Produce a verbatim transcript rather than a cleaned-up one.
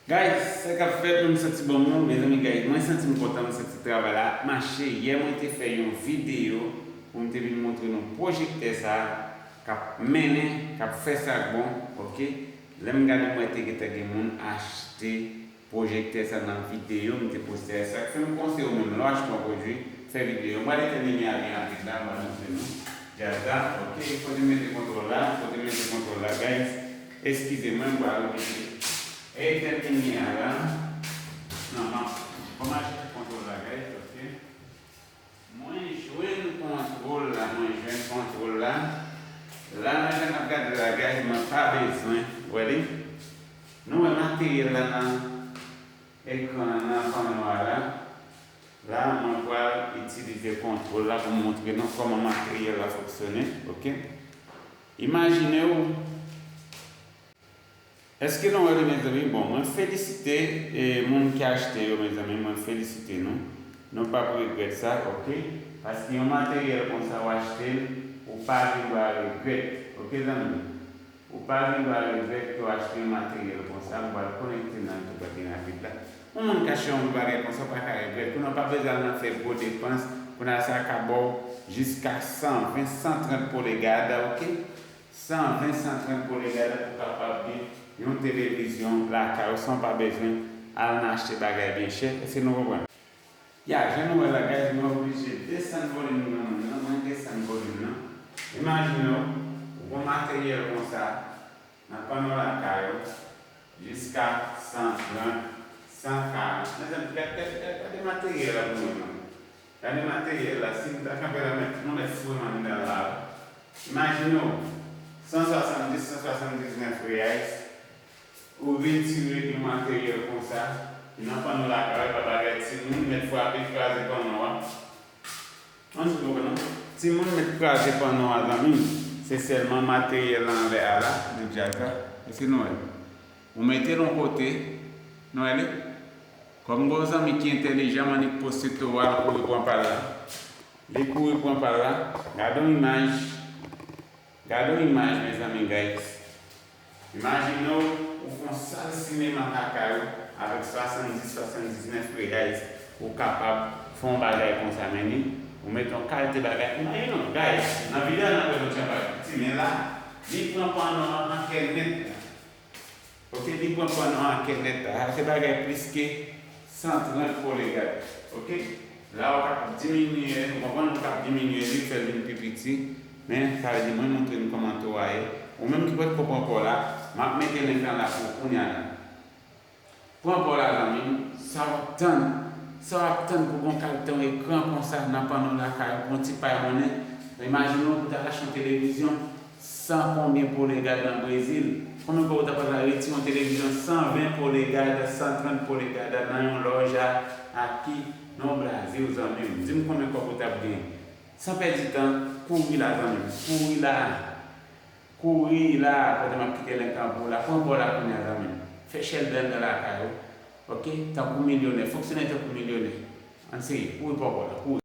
Guys, sa k ap fèt, mwen m santi bon mwen, mezanmi, guys, mwen santi m kontan, mwen santi travay la ap mache. Yè mwen te fè yon videyo pou m te vin montre nou pwojektè sa k ap mennen, k ap fè sa k bon, oke? Lè m gade, m wè te gentan gen moun achte pwojektè sa nan videyo m te poste a. Sa k fè m konseye w menm, lè w achte yon pwodui, fè videyo. M pral etèn limyè a byen rapid la, m pral montre nou djaz la, oke? Kote m mete kontwòl la, kote m mete kontwòl la, guys? Eskize mwen, m pral oblije etèn limyè a la. Non, non. Kòman achte kontwòl la, guys, oke? Mwen jwenn kontwòl la, mwen jwenn kontwòl la. La, nan jan n ap gade la, guys, mwen pa bezwen, wè li? Nou wè materyèl la nan ekran an, nan panno a la. La, mwen pral itilize kontwòl la pou m montre nou kòman materyèl la fonksyone, oke? Imajine w, èske nou wè li, mezanmi? Bon, mwen felisite, e, moun ki achte yo, mezanmi, mwen felisite nou. Nou p ap regrèt sa, oke? Paske yon materyèl konsa, w achte l, ou pa gen dwa regrèt, oke, zanmi? Ou pa gen dwa regrèt ke w achte yon materyèl konsa, m pral konekte nan YouTube byen rapid la. Yon moun ki achte yon bagay konsa, w pa ka regrèt. Kounye a, w pa bezwen al nan fè gwo depans. Kounye a, sa ka ba w jiska san ven, san trant polegad, oke? San ven, san trant polegad pou w kapab gen yon televizyon lakay ou san w pa bezwen al nan achte bagay byen chè. Èske nou konprann? Ya, jan nou wè la, guys, mwen oblije desann volim nan, mwen nan, mwen desann volim nan. Imajine w, ou gon materyèl konsa nan panno lakay ou, jiska san trant, san karant. Mezanmi, gade, gade, gade, gade materyèl la pou mwen, non. Gade materyèl la, si m ta kanpe la, mèt, nou mèt foure m anndan la. Imajine w, san swasanndis, san swasanndisnèf reais, ou retire yon materyèl konsa, nan panno lakay, pa bagay timoun, mèt frape, kraze panno a. Ann di konprann, non? Timoun mèt kraze panno a, zanmi m. Se sèlman materyèl la anlè a la, nan djaz la. Èske nou wè? Ou mete l yon kote, nou wè li? Kòm gon zanmi ki entèlijan, m annik poste tou, al kouri pran pa l la. Li kouri pran pa l la. Gade yon imaj. Gade yon imaj, mezanmi, guys. Imajine w, ou fè yon sal sinema lakay ou avèk swasanndis, swasanndiznèf reais, ou kapab fè yon bagay konsa, men ni, ou mete yon kalite bagay. Imajine w, guys, nan videyo a, n ap wè nou ti bagay piti, men la, li pran panno an an kè nèt la. Oke, li pran panno an an kè nèt la. Sa se bagay plis ke san trant polegad. Oke? La, ou kapab diminye, ou konprann, ou kapab diminye li, fè l vin pi piti. Men, sa vle di, mwen montre nou kòman tou a ye. Ou menm ki potko pran pa w la, m ap mete link lan la pou ou kounye a la. Pran pa w la, zanmi m, sa w ap tann? Sa w ap tann pou gon kalite yon ekran konsa nan panno lakay ou, pou yon ti pay monnen? Imajine w pou w ta achte yon televizyon san konbyen polegad nan Brezil? Konbyen kòb ou ta pral retire yon televizyon san ven polegad, san trant polegad nan yon lòj a, a ki, nan Brazil, zanmi m? Di m konbyen kòb ou t ap genyen? San pèdi tan, kouri la, zanmi m. Kouri la. Kouri la, kote m ap kite link lan pou ou la. Pran pa w la kounye a, zanmi m. Fè shell blender lakay ou. Oke? Tankou milyonè. Fonksyone tankou milyonè. Ann seye. Kouri pran pa w la. Kouri.